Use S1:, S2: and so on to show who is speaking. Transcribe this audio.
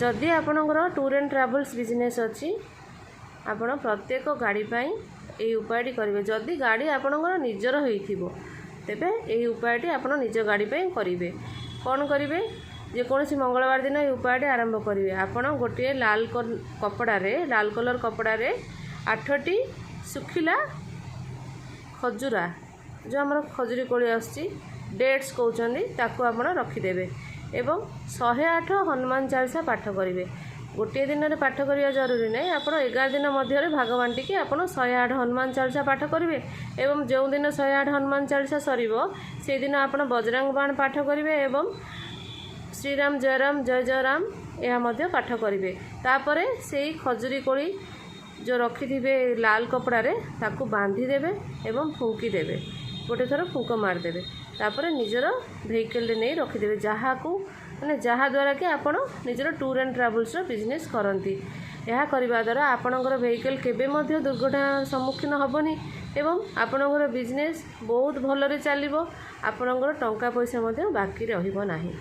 S1: ଯଦି ଆପଣଙ୍କର tour and travels business ଅଛି, ଆପଣ ପ୍ରତ୍ୟେକ ଗାଡ଼ି ପାଇଁ ଏହି ଉପାୟଟି କରିବେ। ଯଦି ଗାଡ଼ି ଆପଣଙ୍କର ନିଜର ହେଇଥିବ, ତେବେ ଏହି ଉପାୟଟି ଆପଣ ନିଜ ଗାଡ଼ି ପାଇଁ କରିବେ। କ'ଣ କରିବେ? ଯେକୌଣସି ମଙ୍ଗଳବାର ଦିନ ଏହି ଉପାୟଟି ଆରମ୍ଭ କରିବେ। ଆପଣ ଗୋଟିଏ ଲାଲ କପଡ଼ାରେ, ଲାଲ କଲର୍ କପଡ଼ାରେ ଆଠଟି ଶୁଖିଲା ଖଜୁରା, ଯେଉଁ ଆମର ଖଜୁରୀ କୋଳି ଆସୁଛି, ଡେଟ୍ସ କହୁଛନ୍ତି, ତାକୁ ଆପଣ ରଖିଦେବେ ଏବଂ 108 ହନୁମାନ ଚାଳିଶା ପାଠ କରିବେ। ଗୋଟିଏ ଦିନରେ ପାଠ କରିବା ଜରୁରୀ ନାହିଁ। ଆପଣ 11 ଦିନ ମଧ୍ୟରେ ଭାଗ ବାଣ୍ଟିକି ଆପଣ 108 ହନୁମାନ ଚାଳିଶା ପାଠ କରିବେ ଏବଂ ଯେଉଁଦିନ 108 ହନୁମାନ ଚାଳିଶା ସରିବ, ସେଇଦିନ ଆପଣ ବଜରଙ୍ଗ ବାଣ ପାଠ କରିବେ ଏବଂ ଶ୍ରୀରାମ ଜୟ ରାମ ଜୟ ଜୟ ରାମ ଏହା ମଧ୍ୟ ପାଠ କରିବେ। ତାପରେ ସେଇ ଖଜୁରୀ କୋଳି ଯେଉଁ ରଖିଥିବେ ଲାଲ କପଡ଼ାରେ, ତାକୁ ବାନ୍ଧିଦେବେ ଏବଂ ଫୁଙ୍କି ଦେବେ। ଗୋଟେ ଥର ଫୁଙ୍କ ମାରିଦେବେ। ତାପରେ ନିଜର ଭେହିକିଲରେ ନେଇ ରଖିଦେବେ, ଯାହାକୁ ମାନେ ଯାହାଦ୍ୱାରା କି ଆପଣ ନିଜର ଟୁର୍ ଆଣ୍ଡ ଟ୍ରାଭେଲ୍ସର ବିଜନେସ୍ କରନ୍ତି। ଏହା କରିବା ଦ୍ୱାରା ଆପଣଙ୍କର ଭେହିକିଲ୍ କେବେ ମଧ୍ୟ ଦୁର୍ଘଟଣାର ସମ୍ମୁଖୀନ ହେବନି ଏବଂ ଆପଣଙ୍କର ବିଜନେସ୍ ବହୁତ ଭଲରେ ଚାଲିବ। ଆପଣଙ୍କର ଟଙ୍କା ପଇସା ମଧ୍ୟ ବାକି ରହିବ ନାହିଁ।